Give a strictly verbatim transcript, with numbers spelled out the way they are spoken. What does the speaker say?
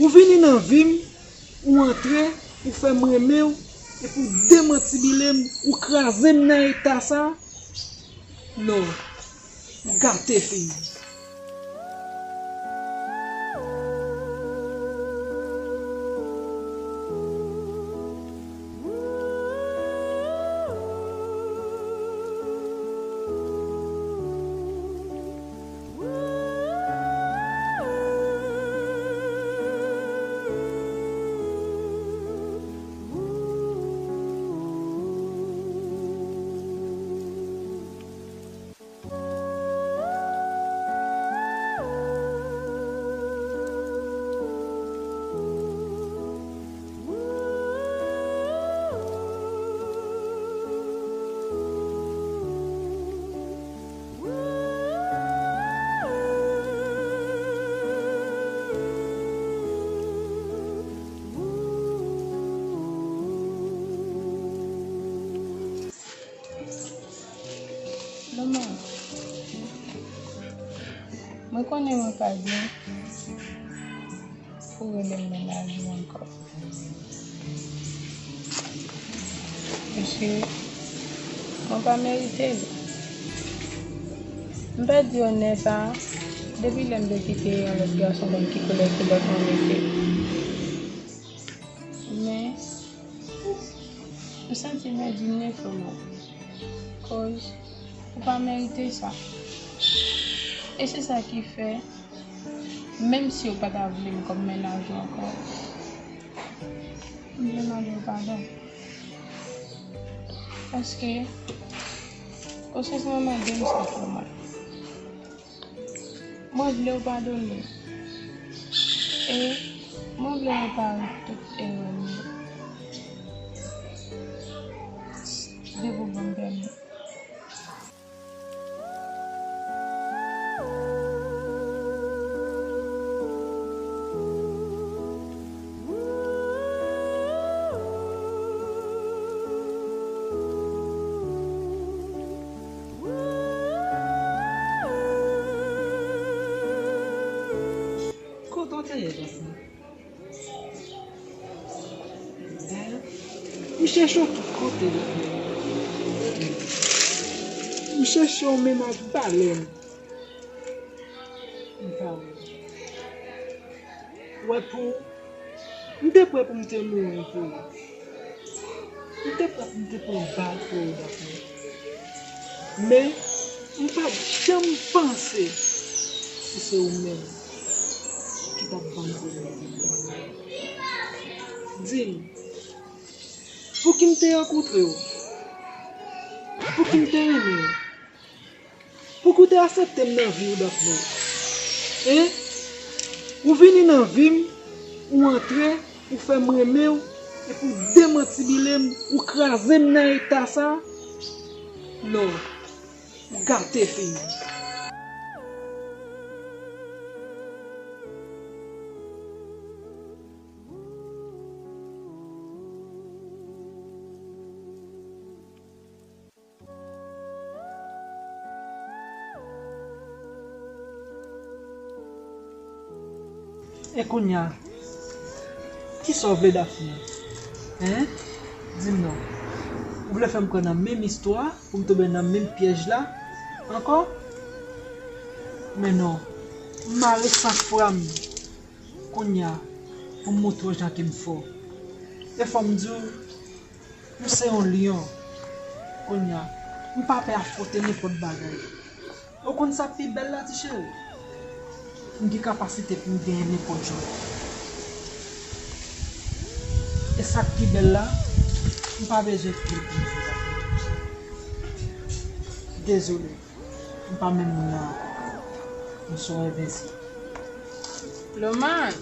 Ou vini nan vi m, ou antre, ou fè m renmen w, epi w demantibile m, ou kraze m nan eta sa. Non, ou gate fi m. Manman, mwen konnen mwen pa byen pou rele m mennaj ou ankò. Paske mwen pa merite l. M pèdi onè sa a depi lè m te kite yon lòt gason konn ki koulè kilòt mwen mete. Men, m santi m endinye, Florent, koz ou pa merite sa. E se sa ki fè, menm si w pa ta vle m kòm mennaj ou ankò, m vle mande w padon. Paske konsyans mwen mande m sa, Florent. Mwen vle w padone m. E mwen vle repare tout erè m yo. Depi w ban m pèmi. Kote w te ye, Jasmin? M chèche w tout kote, Jasmin. M chèche w menm ak balèn. M pa wè w. Wè pou, m te prè pou m te mouri pou ou. M te prè pou m te pran bal pou ou, Jasmin. Men, m pa t janm panse si se ou menm ki t ap ban m premye vi m. Di m, pouki m te rankontre w? Pouki m te renmen w? Pouki w te aksepte m nan vi w, Dafne? Hein? Ou vini nan vi m, ou antre, ou fè m renmen w, epi w demantibile m, ou kraze m nan eta sa? Non, ou gate fi m. E kounye a, kisa w vle, Dafne? Hein? Di m non. Ou vle fè m kwè nan menm istwa, pou m tonbe nan menm pyèj la ankò? Men non, m mare san fwa m kounye a pou m montre w jan ke m fò. E fò m di w, m se yon lyon. Kounye a, m pa pè afwonte nenpòt bagay. Ou konn sa k pi bèl la, ti cheri? M gen kapasite pou m genyen nenpòt jan. E sa k pi bèl la, m pa bezwen pye pou m viv ak li. Dezole, m pa menm moun nan ankò. M se yon envensib. Loman,